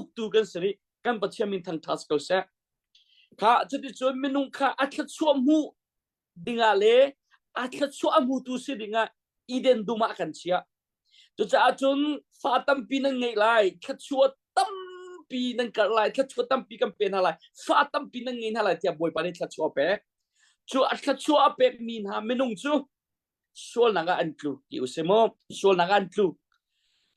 uktu kan si rih. Kan Pathian min thangṭhat si ko seh. Kha cuticun minung kha a thluachuah hmuh dingah le a thluachuah a hmutu si dingah Eden dum ah kan chiah. Cucaah cun fa tampi nan ngeih lai, thluachuah tampi nan karh lai, thluachuah tampi kan pe hna lai, fa tampi nan ngei hna lai tiah Bawipa nih thluachuah a pek. Cu a thluachuah a pekmi hna minung cu sualnak ah an tlu ti usih mu. Sualnak ah an tlu.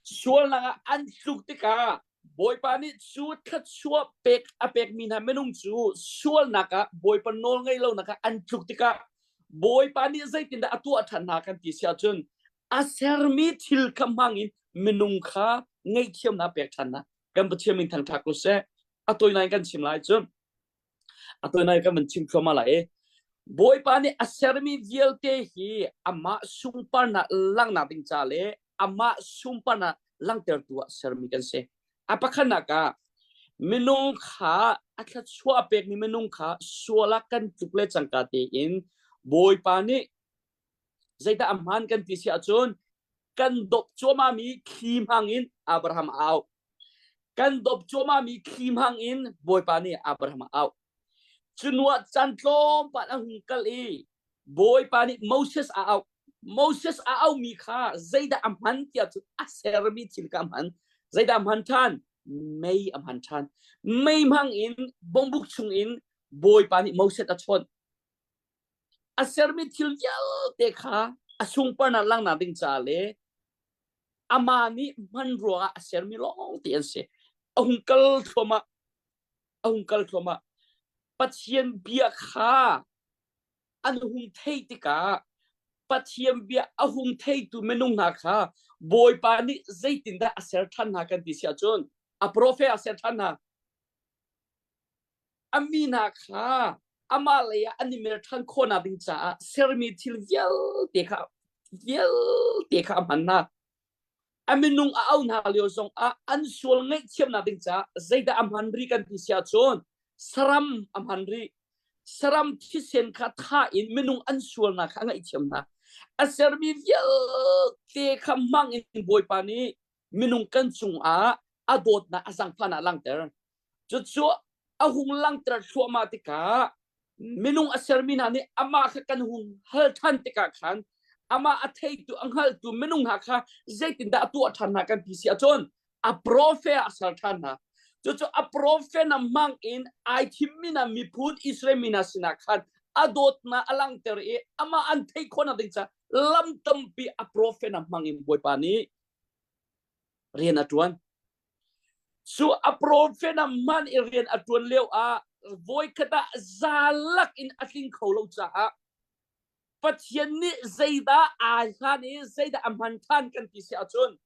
Sualnak ah an tluk tikah Bawipa nih cu thluachuah pek a pekmi hna minung cu sualnak ah Bawipa nawl ngei lonak ah an tluk tikah Bawipa nih zeitindah a tuah ṭhan hna kan ti si ahcun a sermi thil kha hmang in minung kha ngaihthiamnak pek ṭhan hna. Kan Pathian min thangṭhat ko seh. A tawinak in kan chim lai cun a tawinak kan van chim thluahmah lai i Bawipa nih a sermi vialte hi amah sunparnak langhnak ding ca le amah sunparnak langhtertu ah sermi kan si. A pakhatnak ah minung kha a thluachuah pekmi minung kha sual ah kan tluk le cangka tein Bawipa nih zeidah a hmaan kan ti si ahcun kan dawp cuahmahmi thli hmang in Abraham a auh. Kan dawp cuahmahmi thli hmang in Bawipa nih Abraham a auh. Cunuah caan tlawmpal a hung kal i Bawipa nih Moses a auh. Moses a auhmi kha zeidah a hman tiah cun a sermi thil kha a hman. Zeidah a hman ṭhan? Mei a hman ṭhan. Mei hmang in bongbuk chungin Bawipa nih Moses a chawnh. A sermi thil vialte kha a sunparnak langhnak ding ca le amah nih hman ruangah a sermi lawng te an si. A hung kal thluahmah, a hung kal thluahmah. Pathian bia kha an hung theih tikah Pathian bia a hung theitu minung hna kha Bawipa nih zeitindah a ser ṭhan hna kan ti si ahcun a profet a ser ṭhan hna. A mi hna kha amah lei ah an i mer ṭhan khawhnak ding caah sermi thil vialte kha vialte kha a hman hna. A minung a auh hna lio zong ah an sual ngaihthiamnak ding caah zeidah a hman rih kan ti si ahcun saram a hman rih. Saram thisen kha thah in minung an sualnak kha a ngaihthiam hna. A sermi vialte kha hmang in Bawipa nih minung kan cungah a dawtnak a zangfahnak a langhter. Cucu a hung langhter thluahmah tikah minung a sermi hna nih amah kha kan hung hal ṭhan tikah khan amah a theitu a hngaltu minung hna kha zeitindah a tuah ṭhan hna kan ti si ahcun a prophet ah a ser ṭhan hna. Cucu a prophet na hmang in ai thimmi hna miphun Israel mi hna sinah khan a dawtnak a langhter i amah an theih khawhnak ding caah lam tampi a prophet na hmang in Bawipa nih rian a ṭuan. Cu a profet a hman i rian a ṭuan lio ah voikhat ah zalak in a tling kho lo caah Pathian nih zeidah aa hlan i zeidah a hman ṭhan kan ti si ahcun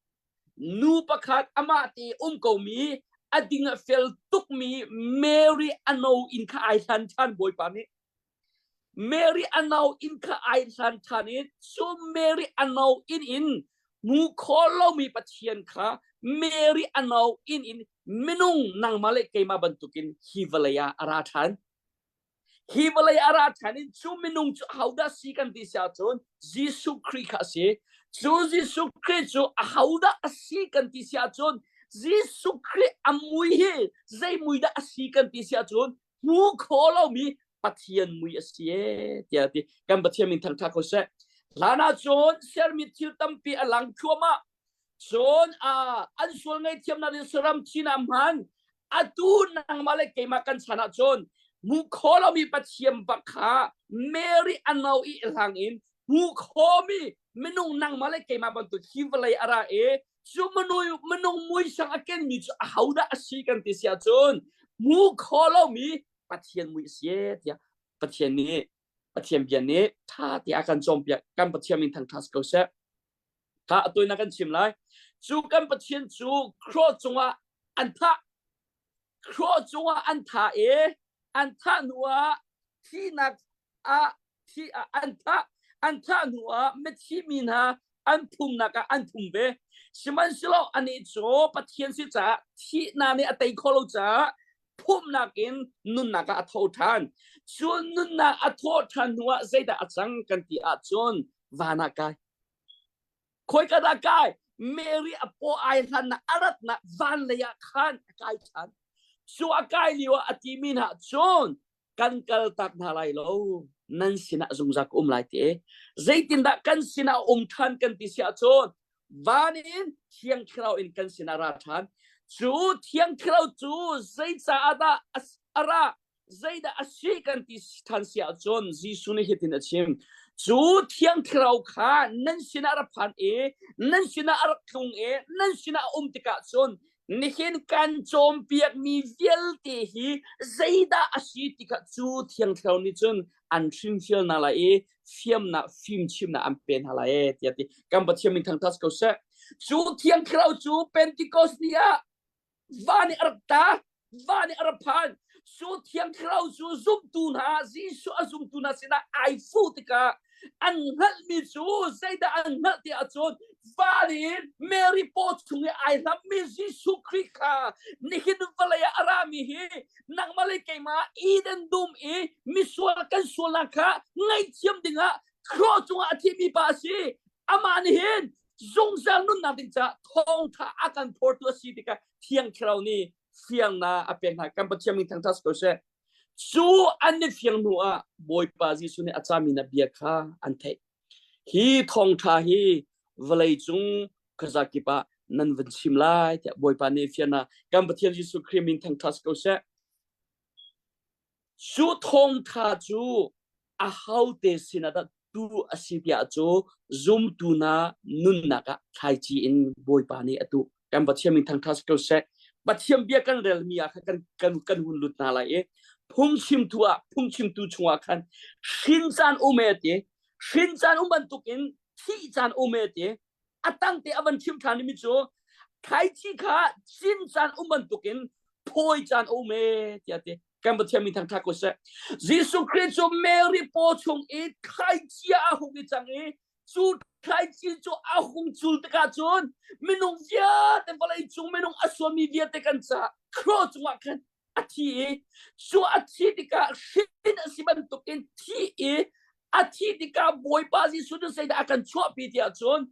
nu pakhat amah te um komi a ding a fel tukmi Mary a no in kha ai hlan ṭhan Bawipa nih. Mary a nau inn kha ai hlan ṭhan i cu Mary a nau inn in hmu kho lomi Pathian kha Mary a nau inn in minung nangmah le keimah bantukin hi vawlei ah a ra ṭhan. Hi vawlei a ra ṭhan in cu minung cu ahodah si kan ti si ahcun Jesuh Khrih kha a si. Cu Jesuh Khrih cu ahodah a si kan ti si ahcun Jesuh Khrih a mui hi zei mui dah a si kan ti si ahcun hmu kho lomi Pathian mui a si e tiah a ti. Kan Pathian min thangṭhat ko seh. Hlan ah cun sermi thil tampi a lang thluahmah. Cun an sual ngaihthiamnak in saram thin ah hman. Atu nangmah le keimah kan chan ah cun hmu kho lomi Pathian bak kha Mary a no i hlang in hmu khomi minung nangmah le keimah bantuk hi vawlei a ra i cu minung muisang a kenmi cu ahodah a si kan ti si ahcun hmu kho lomi Pathian mui a si e tiah Pathian nih Pathian bia nih ṭha tiah a kan cawnpiak kan Pathian min thangṭhat si ko seh. Kha atu in a kan chim lai. Cu kan Pathian cu cross cungah an thah. Cross cungah an thah i an thah hnu ah thihnak ah thi ah an thah an thah hnu ah mithi mi hna an phumnak ah an phum ve sihmanhsehlaw anih cu Pathian si caah thihnak nih a tei khawh lo caah phumnak in nunnak ah a tho ṭhan cu nunnak a thawh ṭhan hnu ah zeidah a cang kan ti ahcun van ah kai Khoi ka dah kai? Mary a paw ai hlan ah a ratnak van lei ah khan a kai ṭhan. Cu a kai lio ah a timi hna cun kan kal tak hna lai lo nan sinah zungzal ka um lai ti. Zeitindah kan sinah um ṭhan kan ti si ahcun van in Thiang Thlarau in kan sinah ra ṭhan. Cu Thiang Thlarau cu zeicaah dah a ra? Zeidah a si kan ti ṭhan si ahcun Jesuh nih hitin a chim. Cu Thiang Thlarau kha nan sinah a ra phan i nan sinah a rak tlung i nan sinah a um tikah cun nihin kan cawnpiakmi vialte hi zeidah a si ti kha cu Thiang Thlarau nih cun an hrimfial hna lai i fiamnak fimchimnak an pe hna lai e tiah ti. Kan Pathian min thangṭhat ko seh. Cu Thiang Thlarau cu Pentecost ni ah va nih a rak ta va nih a rak phan. Cu Thiang Thlarau cu zumtu hna Jesuh a zumtu hna sinah ai fu tikah an hngalhmi cu zeidah an hngalh ti ahcun van in Mary paw chung i ai hlammi Jesuh Khrih kha nihin vawlei ah a rami hi nangmah le keimah Eden dum i misual kan sualnak kha ngaihthiam dingah cross cungah a thimi pa a si. Amah nih hin zungzal nunnak ding caah thawngtha a kan phortu a si tikah Thiang Thlarau nih fiangnak a pek hna. Kan Pathian min thangthat ko seh. Cu an i fiang hnu ah Bawipa Jesuh nih a cami na bia kha an theih. Hi thawngtha hi vawlei cung khuazakip ah nan van chim lai tiah Bawipa nih fian ah kan Pathian Jesuh Khrih min thangthat ko seh. Cu thawngtha cu ahote sinah dah tu a si tiah cu zumtu hna nunnak ah thlaici in Bawipa nih a tuh. Kan Pathian min thangthat ko seh. Pathian bia kan relmi ah khan kan kan kan hun lut hna lai i phungchimtu ah phungchimtu chungah khan hrin caan um e ti hrin caan um bantukin thih caan um e ti a tangte a van chim ṭhan mi cu thlaici kha cin caan um bantukin phawi caan a um e tiah ti. Kan Pathian min thangṭhat ko seh. Jesuh Khrih cu Mary paw chung i thlaici ah a hung i cang i cu thlaici cu a hung cul tikah cun minung vialte vawlei cung minung a sualmi vialte kan caah cross cungah khan a thi i cu a thi tikah hrin a si bantukin thi i a thi tikah Bawipa Jesuh cu zeidah a kan chuahpi tiah cun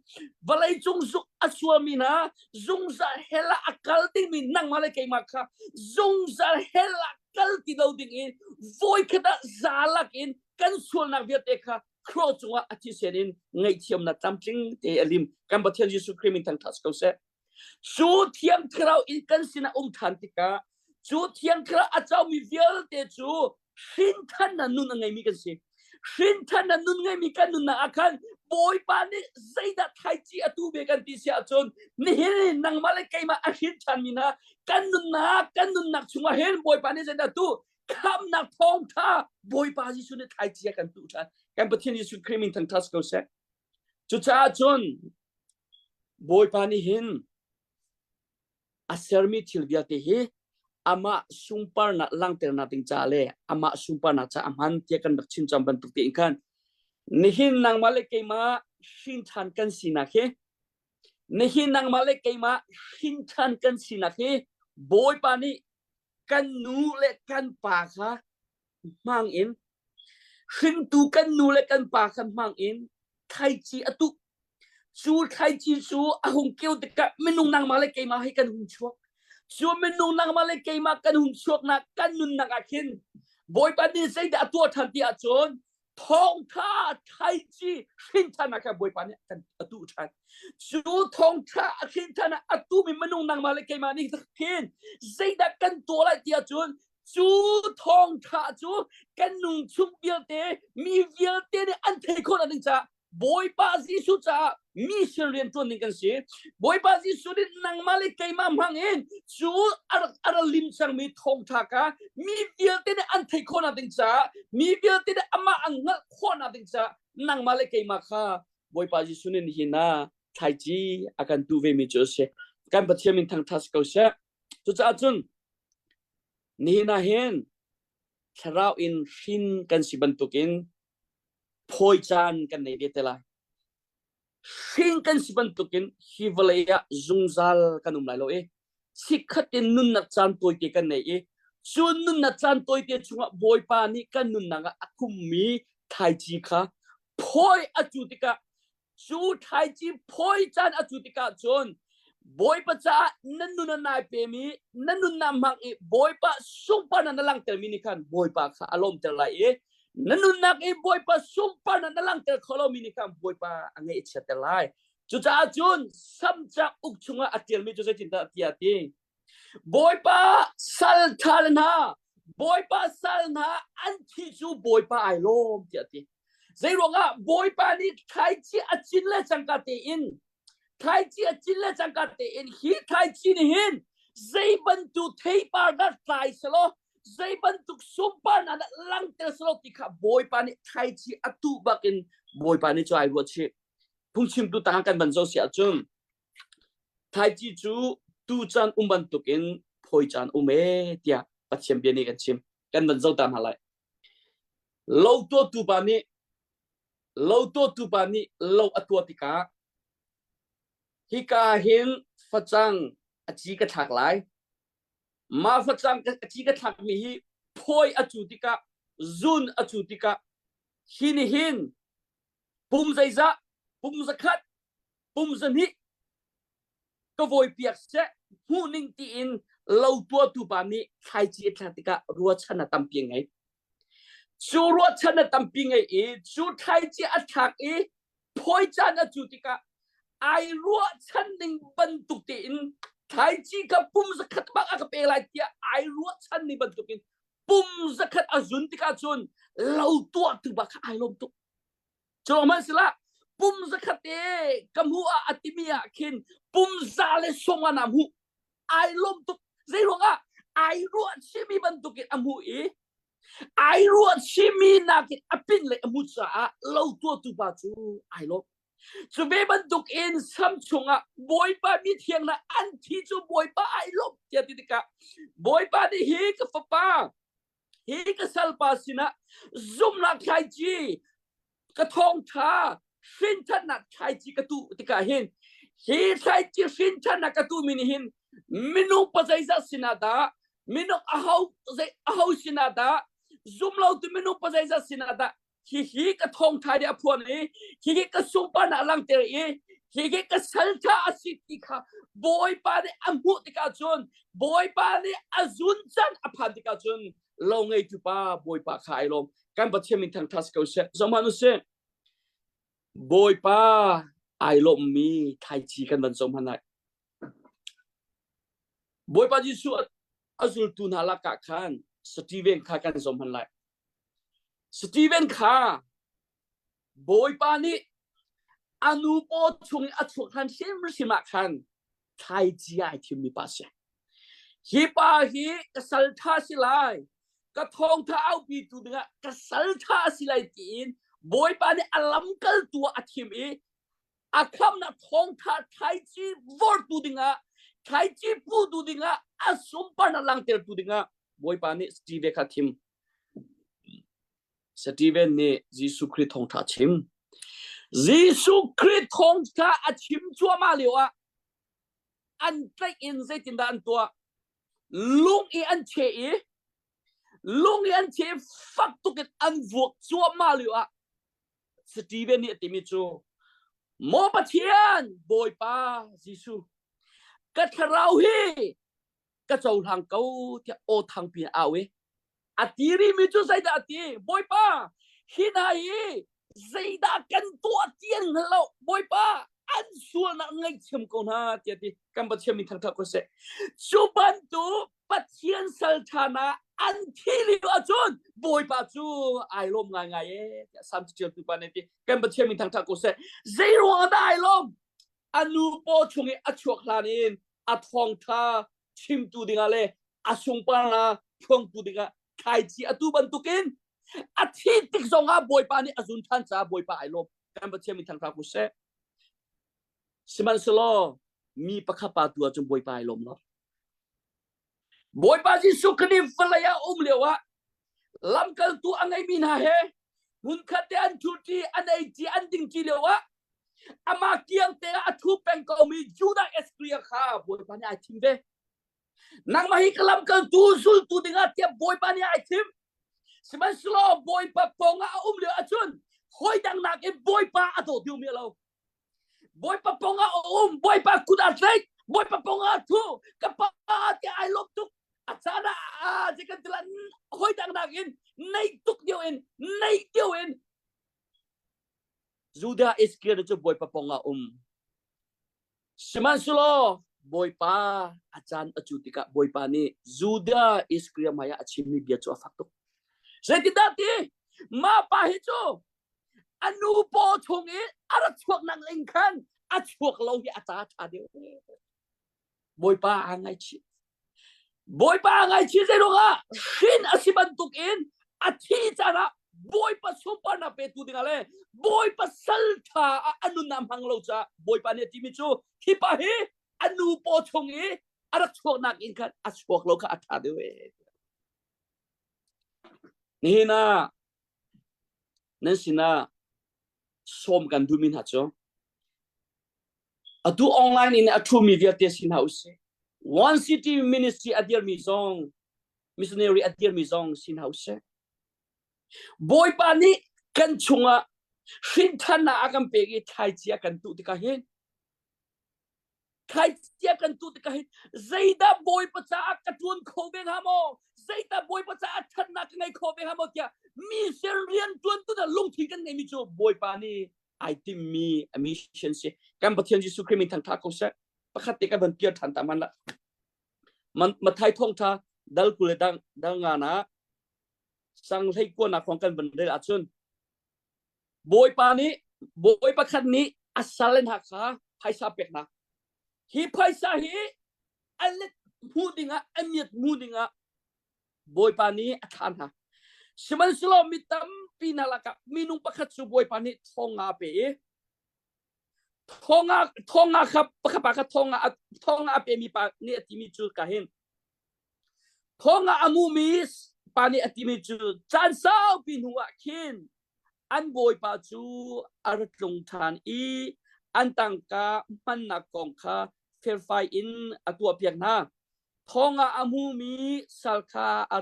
vawlei cung zuk a sualmi hna zungzal hell ah a kal dingmi nangmah le keimah kha zungzal hell ah kal ti lo ding in voikhat ah zalak in kan sualnak vialte kha cross cungah a thisen in ngaihthiamnak tlamtling te a lim. Kan Pathian Jesuh Khrih min thangṭhat ko seh. Cu Thiang Thlarau in kan sinah um ṭhan tikah cu Thiang Thlarau a comi vialte cu hrinthannak nun a ngeimi kan si. Hrinthannak nun ngeimi kan nunnak ah khan Bawipa nih zeidah thlaici a tu ve kan ti si ahcun nihin nangmah le keimah a hrin ṭhanmi hna kan nunnak kan nunnak chungah hin Bawipa nih zeidah tu khamnak thawngṭha Bawipa Jesuh nih thlaici a kan tuh ṭhan. Kan Pathian Jesuh Khrih min thangṭhat ko seh. Cucaah cun Bawipa nih hin a sermi thil vialte hi amah sunparnak langhternak ding ca le amah sunparnak ca a hman tiah kan rak chim cang bantuk tein khan nihin nangmah le keimah hrin ṭhan kan sinak hi nihin nangmah le keimah hrin ṭhan kan sinak hi Bawipa nih kan nu le kan pa kha hmang in hringtu kan nu le kan pa kha hmang in thlaici a tuh. Cu thlaici cu a hung keu tikah minung nangmah le keimah hi kan hung chuak. Cu minung nangmah le keimah kan hung chuaknak kan nunnak ah khin Bawipa nih zeidah a tuah ṭhan ti ahcun thawngṭha thlaici hrinṭhannak kha Bawipa nih kan a tuh ṭhan. Cu thawngṭha a hrinṭhan ah a tumi minung nangmah le keimah nih khin zeidah kan tuah lai ti ahcun cu thawngṭha cu kan nung chung vialte mi vialte nih an thei khawh ding caah Bawipa Jesuh caah mission rian ṭuan ding kan si. Bawipa Jesuh nih nangmah le keimah hmang in cu a rak a rak lim cangmi thawngṭha kha mi vialte nih an theih khawhnak ding caah mi vialte nih amah an hngalh khawhnak ding caah nangmah le keimah kha Bawipa Jesuh nih nihin ah thlaici a kan tuh vemi cu a si. Kan Pathian min thangṭhat si ko seh. Cucaah cun nihin ah hin thlarau in hrin kan si bantukin phawi caan kan nei ve te lai. Hrin kan si bantukin hi vawlei ah zungzal kan um lai lo i chikkhat in nunnak caan tawite kan nei i cu nunnak caan tawite chungah Bawipa nih kan nunnak ah a khummi thlaici kha phawi a cu tikah. Cu thlaici phawi caan a cu tikah cun Bawipa caah na nun a nai pemi, na nunnak hmang i Bawipa sunparnak na langhtermi nih khan Bawipa kha a lawmter lai i na nunnak i Bawipa sunparnak na langhter kho lomi nih khan Bawipa a ngaih a chiatter lai. Cucaah cun Samcak uk chungah a ṭialmi cu zeitindah tiah a ti? Bawipa sal ṭha le hna, Bawipa sal hna an thi cu Bawipa ai lawm tiah a ti. Zeiruangah Bawipa nih thlaici a cin le cangka tein thlaici a cin le cangka tein hi thlaici nih hin zei bantuk theipar dah tlai selaw zei bantuk sunparnak dah langhter selaw ti kha Bawipa nih thlaici a tuh bakin Bawipa nih cu ai ruat chih. Phungchimtu tangah kan van zoh si ahcun thlaici cu tu caan um bantukin phawi caan um ee tiah Pathian bia nih kan chim. Kan van zoh ta hna lai. Lo tuahtu pa nih lo tuahtu pa nih lo a tuah tikah hika hin facang a ci ka thlak lai. Mah facang a ci ka thlakmi hi phawi a cu tikah zun a cu tikah hi nih hin pum zeizah pum zakhat pum zahnih ka vawi piak seh hmuh ning tiin lo tuahtu pa nih thlaici a thlak tikah ruachan a tampi ngei cu ruachan a tampi ngei i cu thlaici a thlak i phawi caan a cu tikah ai ruahchan ning bantuk tein thlaici kha pum zakhat bak a ka pe lai tiah ai ruahchan ning bantukin pum zakhat a zun tikah cun lo tuahtu bak kha ai lawm tuk Cu hmanhsehla pum zakhat te ka hmuh ah a timi ah khin pum za le sawm ah na hmuh. Ai lawm tuk. Zei ruangah ai ruah chihmi bantukin a hmuh i ai ruah chihmi nakin a pin le a hmuh caah lo tuahtu pa cu ai lawm. Cu ve bantuk in sam chungah Bawipa mi thiang hna an thi cu Bawipa ai lawm tiah ti tikah Bawipa nih hi ka fapa hi ka salpa sinah zumhnak thlaici ka thawngṭha hrinthannak thlaici ka tuh tikah hin hi thlaici hrinthannak ka tuhmi nih hin minung pa zeizah sinah dah minung aho zei aho sinah dah zumlotu minung pa zeizah sinah dah hihi ka thawngṭha nih a phuan i hihi ka sunparnak langhter i hihi ka salṭha a si ti kha Bawipa nih a hmuh tikah cun Bawipa nih a zun can a phan tikah cun lo ngeitu pa Bawipa kha ai lawm kan Pathian min thangṭhat si ko seh zohhmanh usih Bawipa ai lawmmi thlaici kan van zoh hmanh lai Bawipa Jesuh a zultu hna lakah khan Steven kha kan zoh hmanh lai Steven kha Bawipa nih a nu paw chung i a chuak hlan hrimhrim ah khan thlaici ai thimmi pa a si. Hi pa hi ka sal ṭha si lai, ka thawngṭha aupitu dingah ka sal ṭha a si lai tiin Bawipa nih a lamkaltu ah a thim i a khamnak thawngṭha thlaici vortu dingah thlaici putu dingah a sunparnak langhtertu dingah Bawipa nih Steve kha thim. Steven nih Jesuh Khrih thawngṭha a chim. Jesuh Khrih thawngṭha a chim cuahmah lio ah an tlaih in zeitindah an tuah? Lung i an cheh i lung i an cheh i fak tuk in an vuak cuahmah lio ah Steven nih a timi cu Maw Pathian Bawipa Jesuh ka thlarau hi ka cohlang ko tiah aw thangpi in au i a ti rihmi cu zeidah a ti Bawipa hi hna hi zeidah kan tuah ti an hngal lo Bawipa an sualnak ngaihthiam ko hna tiah ti kan Pathian min thangṭhat ko seh cu bantuk Pathian sal ṭha hna an thi lio ahcun Bawipa cu ai lawm ngaingai e tiah Salm caṭialtu pa nih a ti kan Pathian min thangṭhat ko seh zei ruangah dah ai lawm a nu paw chung i a chuak hlan in a thawngṭha chimtu dingah le a sungparnak phuangtu dingah thlaici atu bantukin a thi tik zongah Bawipa nih a zun ṭhan caah Bawipa ai lawm kan Pathian min thangṭhat ko seh sihmanhsehlaw mi pakhat pa tu ahcun Bawipa ai lawm lo Bawipa Jesuh Khrih vawlei ah um lio ah lamkaltu a ngeimi hna he hmunkhat te an ṭhuṭi an eiṭi an dingṭi lio ah amah kiang te ah a ṭhu peng komi Judah Iskariot kha Bawipa nih ai thim ve. Nangmah hi ka lamkaltu zultu dingah tiah Bawipa nih ai thim. Sihmanhsehlaw Bawipa pawngah a um lio ahcun hawi dang nakin Bawipa a dawt deuhmi a lo. Bawipa pong ah a um, Bawipa kut ah tlaih, Bawipa pong ah thu, ka pa ti ai lawm tuk. A caan ah a kan tilan hoi dang nakin nei tuk deuh in nei deuh in Judah Iskariot cu Bawipa pong ah um. Sihmanhsehlaw Bawipa a caan a cu tikah Bawipa nih Judah Iskariot hmaiah a chimmi bia cu a fak tuk. Zeitindah ti? Mah pa hi cu a nu paw chung i a ra chuak nak ling khan a chuak lo hi a ca ṭha deuh. Bawipa aa ngaihchih. Bawipa aa ngaihchih zei ruangah hrin a si bantuk in a thi caan ah Bawipa sunparnak petu dingah le Bawipa sal ṭha ah a nunnak hmang lo caah Bawipa nih a timi cu hi pa hi a nu paw chung i a rak chuaknak in khan a chuak lo kha a ṭha deuh ee. Nihin ah nan sinah sawm kan duhmi hna cu atu online in a ṭhumi vialte si hna usih. One City Ministry a dirmi zong missionary a dirmi zong si hna usih. Bawipa nih kan chungah hrinthannak a kan pek i thlaici a kan tuh tikah hin thlaicia kan tuh tikah hin zeidah Bawipa caah ka ṭuan kho ve hnga maw? Zeidah Bawipa caah ṭhatnak ka ngei kho ve hnga maw tiah mi sin rian ṭuantu hna lungthin kan ngeihmi cu Bawipa nih ai timmi a mission si. Kan Pathian Jesuh Khrih min thangṭha ko seh. Pakhat te kan van piar ṭhan ta man la. Mathai thawngṭha dal 20 le dang dal nga na sang hlei kuanak kong kan van rel ahcun Bawipa nih bawi pakhat nih a sal hna kha phaisa pek hna. Hi phaisa hi a let hmu dingah a miat hmu dingah Bawipa nih a thlah hna. Sihmanhsehlaw mi tampi hna lakah minung pakhat cu Bawipa nih thong nga a pe i thong nga kha pakhat pa kha thong nga a pemi pa nih a timi cu ka hin thong nga a mumi pa nih a timi cu caan saupi hnu ah khin an bawipa cu a ra tlung ṭhan i an tangka hmannak kong kha felfai in a tuahpiak hna. Thong ah a hmumi sal kha a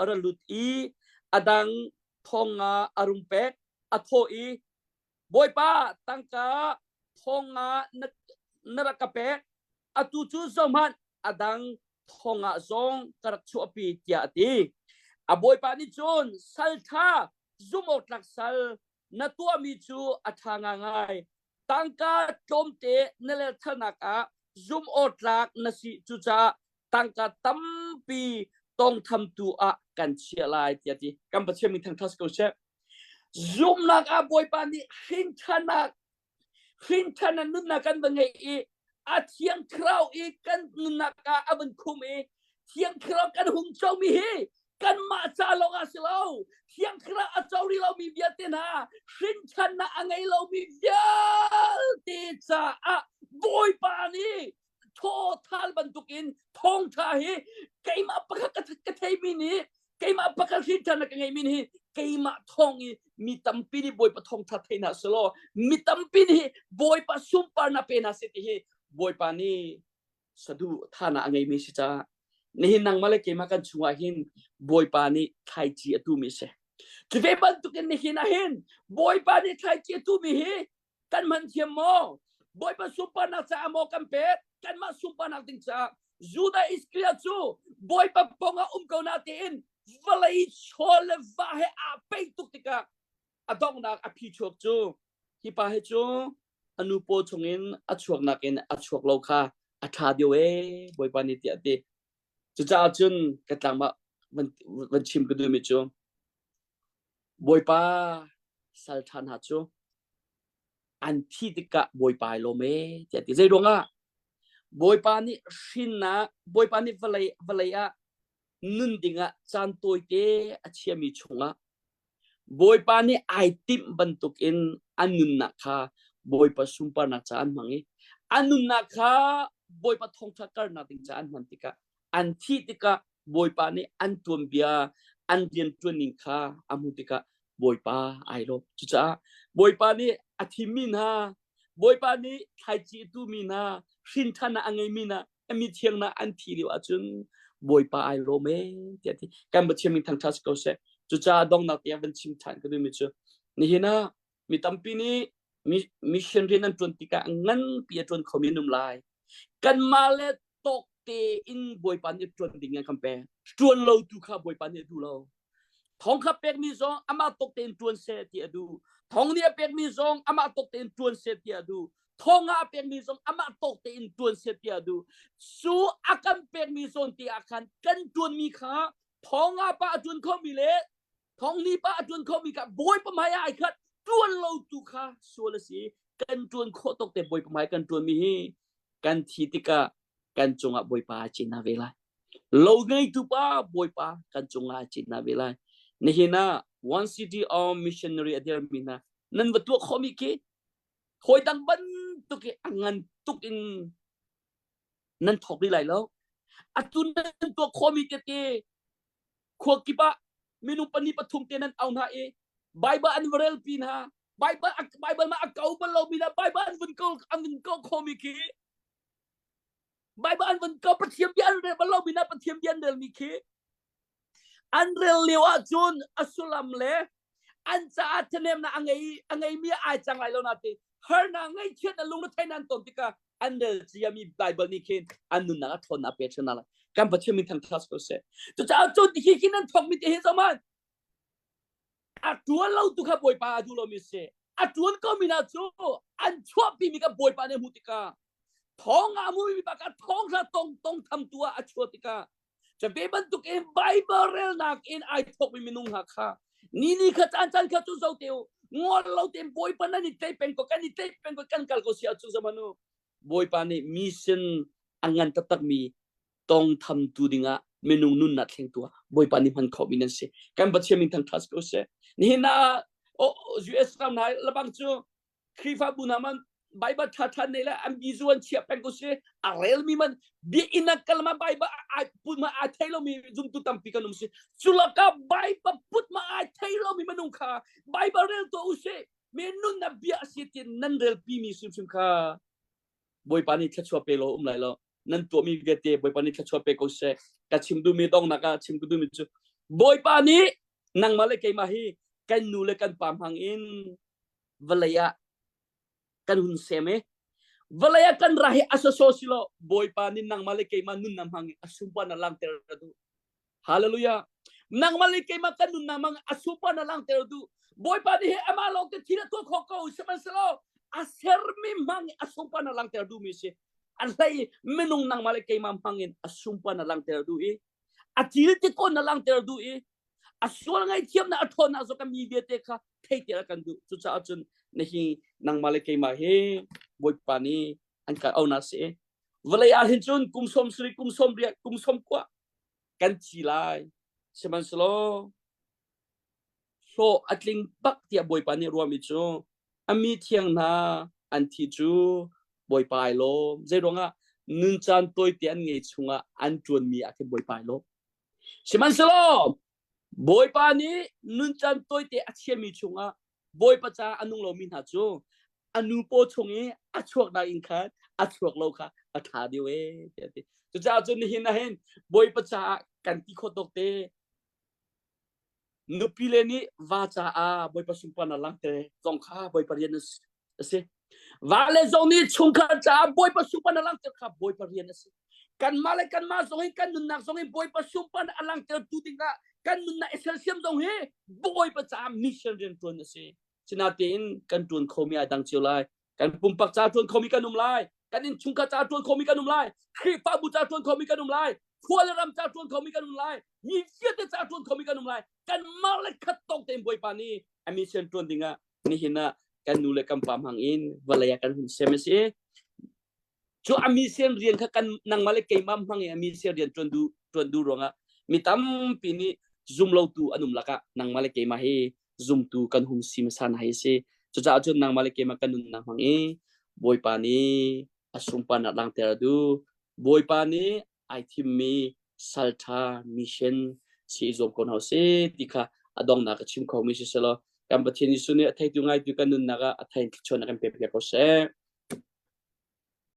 ra lut i a dang thong ah a rung pek. A thawh i, Bawipa, tangka thong ah na rak ka pek. Atu cu zohhmanh, a dang thong ah zong ka rak chuahpi, tiah a ti. A bawipa nih cun, Sal ṭha, zumh-awktlak sal na tuahmi cu a ṭha ngaingai. Tangka tlawmte na lelthalnak ah zumh-awktlak na si, cucaah tangka tampi tawngthamtu ah kan chiah lai, tiah a ti. Kan Pathian min thangṭhat si ko seh. Zumhnak ah Bawipa nih hrinthanak hrinthan a nunnak kan va ngeih i a thiang thlarau i kan nunnak ah a van khum i thiang thlarau kan hung comi hi kanmah ca lawng ah si lo thiang thlarau a co rih lomi vialte hna hrinthannak a ngei lomi vialte caah Bawipa nih thaw thal bantukin thawngtha hi keimah pakhat ka theimi nih keimah pakhat hrinthan ka ngeimi nih keimah thawng i mi tampi nih Bawipa thawngtha thei hna selaw mi tampi nih Bawipa sunparnak pe hna seh ti hi Bawipa nih sadu thana a ngeimi si caah nihin nangmah le keimah kan chungah hin Bawipa nih thlaici a tumi si. Cu ve bantukin nihin ah hin Bawipa nih thlaici a tumi hi kan hman thiam maw Bawipa sunparnak caah maw kan pek kanmah sunparnak ding caah Judah Iskriot cu Bawipa pong ah um ko na tein vawlei chaw le va he aa pei tuk tikah a donghnak a phi chuak cu hi pa hi cu a nu paw chungin a chuaknak in a chuak lo kha a ṭha deuh ee Bawipa nih tiah a ti cucaah cun ka tlangmah van, van chim ka duhmi cu Bawipa sal ṭha hna cu an thih tikah Bawipa ai lawm ee tiah a ti. Zei ruangah? Bawipa nih hrinnak, Bawipa nih vawlei, vawlei ah nun dingah caan tawite a chiami chungah Bawipa nih ai timh bantukin an nunnak kha Bawipa sunparnak ca an hmang i an nunnak kha Bawipa thawngṭha karnak ding ca an hman tikah an thih tikah Bawipa nih an tuanbia an rianṭuanning kha a hmuh tikah Bawipa ai lawm. Cucaah Bawipa nih a thimmi hna, Bawipa nih thlaici a tuhmi hna, hrinṭhan a ngeimi hna, a mi thiang hna an thi lio ahcun Bawipa ai lawm ee tiah ti. Kan Pathian min thangṭhat si ko seh. Cucaah donghnak tiang van chim ṭhan ka duhmi cu nihin ah mi tampi nih Mission rian an ṭuan tikah nganpi a ṭuan khomi an um lai. Kanmah le tawk tein Bawipa nih ṭuan ding an kan pek. Ṭuan lo tu kha Bawipa nih a duh lo. Thong kha pekmi zong amah tawk tein ṭuan seh ti a duh. Thong nih a pekmi zong amah tawk tein ṭuan seh ti a duh. Thong ah a pekmi zong amah tawk tein ṭuan seh ti a duh. Cu a kan pekmi zawn te ah khan kan ṭuanmi kha thong ah pa a ṭuan khomi le thong ni pa a ṭuan khomi kha Bawipa hmai ah ai khat ṭuan lo tu kha sual a si. Kan ṭuan khawh tawk te Bawipa hmai kan ṭuanmi hi kan thi tikah kan cungah Bawipa a cin ve lai. Lo ngeitu pa Bawipa kan cungah a cin ve lai. Nihin ah One City of Missionary a dirmi hna nan va tuah khawhmi khi hawi dang bantuk i a ngan tuk in nan thawk rih lai lo. Atu nan tuah khawhmi tete khua kip ah minung pahnih pathum te nan au hna i Bible an va relpi hna. Bible Bible ma a kau bal lomi hna Bible an vun ko an vun ko khomi khi Bible an vun ko Pathian bia an rel bal lomi hna Pathian bia an relmi khi an rel lio ahcun a sullam le an caah ṭhahnemnak a ngei a ngeimi ai cang lai lo na te harnak ngaihchiat na lungretheih nan ton tikah an rel ciami Bible nih khin an nunnak a ṭhawnnak pe ṭhan lai kan Pathian min thangṭhat ko seh cucaah cun hi khi nan thawkmi te hi zohman a ṭuan lo tu kha Bawipa a duh lomi si a ṭuan ko mi hna cu an chuahpi mi kha Bawipa nih a hmuh tikah thong ah a hmumi pa kha thong hla tong tong tham tu ah a chuah tikah Cabe bantuk in Bible relnak in ai thawkmi minung hna kha ni ni kha caan caan kha cu zo te u ngol lo tein Bawipa nan i tlei peng ko kan i tlei peng ko kan kal ko si ahcun zamanu Bawipa nih mission a ngan taktakmi tong thamtu dingah minung nunnak thlengtu ah Bawipa nih hman khomi nan si kan Pathian min thangṭhat ko seh nihin ah US ram hna labang cu Khrihfabu hna man Bible ṭha ṭha nei le an bizu an chiah peng ko si a relmi man biakinn ah kal ma Bible ai put ma ai thei lomi zumtu tampi kan um si culaka Bible put ma ai thei lomi minung kha Bible rel to u si mi nunnak bia a si ti nan rel pi mi hrimhrim kha Bawipa nih thluachuah pe lo um lai lo nan tuahmi vialte Bawipa nih thluachuah pe ko seh ka chim duhmi donghnak ah chim ka duhmi cu Bawipa nih nangmah le keimah hi kan nu le kan pa hmang in vawlei ah kan hun sem i vawlei ah kan ra hi a soso si lo Bawipa nih nangmah le keimah nunnak hmang in a sunparnak langhter a duh hallelujah nangmah le keimah kan nunnak hmang a sunparnak langhter a duh Bawipa nih hi amah lawng te thil a tuah khawh ko sihmanhsehlaw a sermi hmang in a sunparnak langhter duhmi si a hlei minung nangmah le keimah hmang in a sunparnak langhter duh i a thil ti na langhter duh i a sual ngaihthiamnak a ṭhawnnak zong kan mi vialte kha theihter a kan duh cucaah cun na hi nangmah le keimah hi Bawipa nih an kan auhnak si vawlei ah hin cun kum 70 kum 80 kum 90 kan thi lai sihmanhsehlaw hlawh a tling bak tiah Bawipa nih ruahmi cu a mi thiang hna an thi cu Bawipa ai lawm zei ruangah nun caan tawite an ngei chungah an ṭuanmi ah khin Bawipa ai lawm Sihmanhsehlaw Bawipa nih nuncan tawite a chiami chungah Bawipa caah a nung lomi hna cu a nu paw chung i a chuaknak in khan a chuak lo kha a ṭha deuh ee tiah a ti. Cucaah cun nihin ah hin Bawipa caah kan ti khawh tawk te Nupile nih va caah Bawipa sunparnak langhter zong kha Bawipa rian a si. Vale zong nih chungkhar caah Bawipa sunparnak langhter kha Bawipa rian a si. Kanmah le kanmah zong hi kan nunnak zong hi Bawipa sunparnak a langhtertu dingah kan nunnak i sersiam zong hi Bawipa caah mission rian ṭuan a si. Sinatein kan ṭuan khomi ai dang cio lai. Kan pumpak ca ṭuan khomi kan um lai. Kan innchungkhar ca ṭuan khomi kan um lai. Khrihfabu ca ṭuan khomi kan um lai. Khua le ram ca ṭuan khomi kan um lai. Mi vialte ca ṭuan khomi kan um lai. Kanmah le khat tawk tein Bawipa nih a mission ṭuan dingah nihin ah kan nu le kan pa hmang in vawlei ah kan hun sem a si. Cu a mission rian kha kan nangmah le keimah hmang in a mission rian ṭuan duh ṭuan duh ruangah mi tampi nih zumlotu an um lakah nangmah le keimah hi zumtu kan hung si hmasa hna hi si. Cucaah cun nangmah le keimah kan nunnak hmang i Bawipa nih a sunparnak langhter a duh. Bawipa nih ai thimmi salṭha mission si i zuam ko hna usih ti kha a donghnak a chim khomi si selaw kan Pathian Jesuh nih a theitu ngaitu kan nunnak ah a thei in thluachuahnak kan pek piak ko seh.